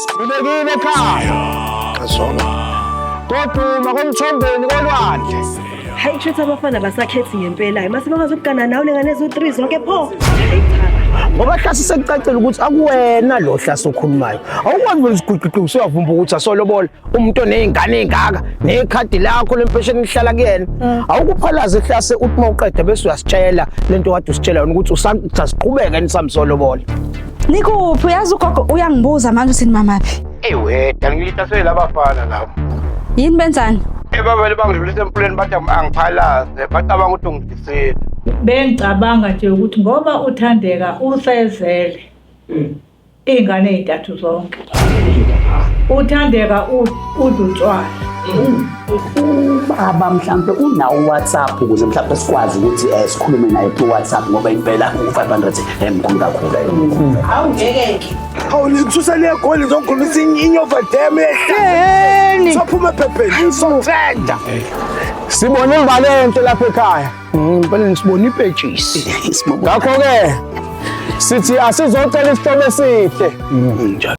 Sibekile ekhaya. Kazona. Koduma komthombeni kolwandle. Hayi, kushuthi abafana basakhethi ngempela. Mase bangazokugana nawe nengane eziwu-3 zonke pho. Hayi cha. Ngoba hlase sekucacile ukuthi akuwena lo hlase okhulumayo. Awukwazi vele usiguqiqi usuyavumba ukuthi asolobola umuntu oney'ngane ey'ngaka nekhadi lakho lempesheni lihlala kuyena. Awukuphalaze hlase uthi uma uqeda bese uyasitshela lento kade usitshela yona ukuthi usasiqhubeke nisamsolobola. Nikuphi? Uyazi ugogo uyangibuza manje uthi nimamaphi? Ewe, ngilihlasele labafana labo. Yini benzani? Ebabele bangidlulisa emfuleni bathi angiphalaze, bacabanga ukuthi ungidlisile. Bengicabanga nje ukuthi ngoba uThandeka usezele iy'ngane ey'ntathu zonke, uThandeka udla utshwala. Ubaba mhlampe unawo WhatsApp ukuze mhlampe sikwazi ukuthi sikhulume naye ku WhatsApp, ngoba impela u500 mkhulu kakhulu. Awungeke. Hawu, nikususa le goli ngizokhulumisa inyova dam yehleni. Sophuma ephepheni, sotrenda. Sibone imbali enhle lapha ekhaya. Impela nisibona ipetshisi. Ngakho-ke sithi asizocela isihlobo esihle. Njalo.